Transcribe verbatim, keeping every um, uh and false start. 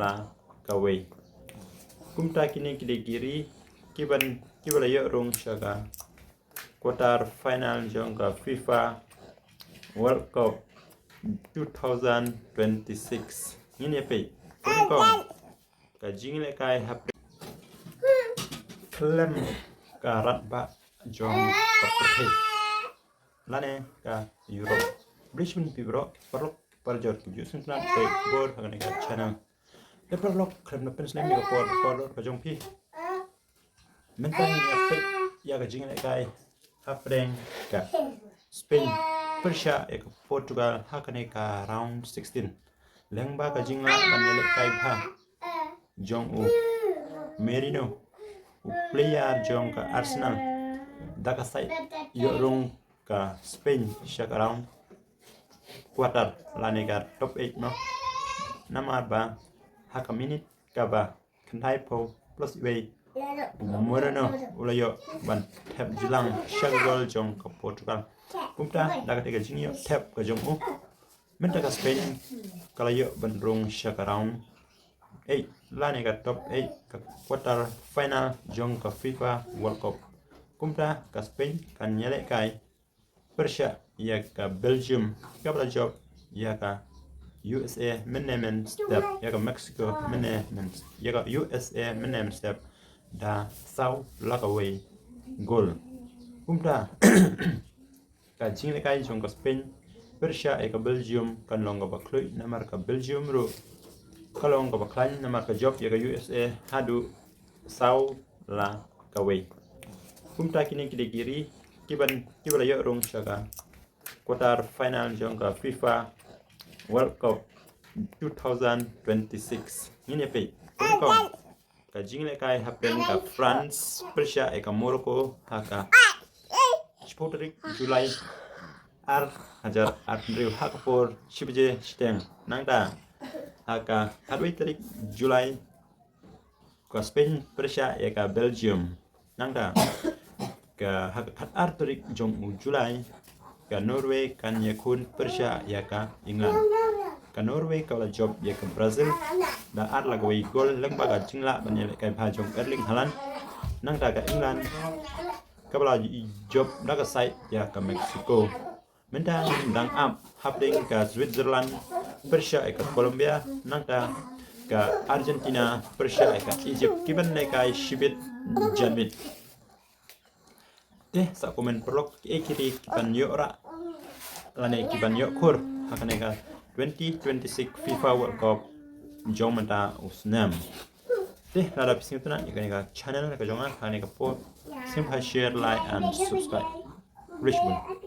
la kawei. Kumta kine ki dei ki ri kiban kiba la ïoh rung sha ka quarter final jong ka FIFA World Cup two thousand twenty-six. Ngin ïa peit kong ka jinglehkai hapdeng khlem ka rangbah jong ka pyrthei lane ka Europe. Bishun pibro parlok parjor ki ju sngewtynnat peit bor ha kane ka channel. Te parlok khlem da pynslem ïa ka por por ka jong phi. Mynta ngin ïa peit ïa ka jinglehkai hapdeng ka Spain pyrshah ïa ka Portugal ha kane ka round sixteen. Lyngba ka jinglah ban ïalehkai bha jong u Merino, u player jong ka Arsenal, da ka side ïoh rung ka Spain sha ka round quarter lane ka top eight, no. Namar ba ha ka minit kaba khyndai phew plus wei, u Moreno u la ïoh ban thep jlang sha ka gol jong ka Portugal. Kumta da kata ka jingïoh thep ka jong u, mynta ka Spain ka la ïoh ban rung sha ka round eight lane ka top eight, ka quarter final jong ka FIFA World Cup. Kumta ka Spain kan ïalehkai pyrshah ïa ka Belgium, kaba la jop ïa ka U S A mynne mynstep, ïa ka Mexico mynne myn, ïa ka U S A mynne mynstep da saw la kawei gol. Kumta ka jinglehkai jong ka Spain pyrshah ïa ka Belgium kan long kaba khluid namar ka Belgium ruh ka long kaba khlaiñ namar ka jop ïa ka U S A haduh saw la kawei. Kumta kine ki dei ki ri kiban kiba la ïoh rung sha ka quarter final jong ka FIFA World Cup two thousand twenty-six. Ngin ïa peit kong ka jinglehkai hapdeng ka France pyrshah ïa ka Morocco ha ka shiphew tarik July ar hajar arphew hynriew ha ka por shi baje shiteng. Nangta ha ka khatwei tarik July ka Spain pyrshah ïa ka Belgium. Nangta ka ha ka khatar tarik jong u July ka Norway kan ïakhun pyrshah ïa ka England. Ka Norway ka la jop ïa ka Brazil da ar la kawei gol lyngba ka jinglah ban ïalehkai bha jong Erling Haaland. Nangta ka England kaba la jop da ka side ïa ka Mexico. Mynta dang ap hapdeng ka Switzerland pyrshah ïa ka Colombia, nangta ka Argentina pyrshah ïa ka Egypt, kiban lehkai shibit janmiet. Te sa comment parlok kiei ki ri kiban ïoh rah lane kiban ïoh khur ha kane ka twenty twenty-six FIFA World Cup jong mynta u snem. Te lada phi sngewtynnat ïa kane ka channel ka jong nga ha kane ka por, sngewbha share, like and subscribe. Khublei shibun.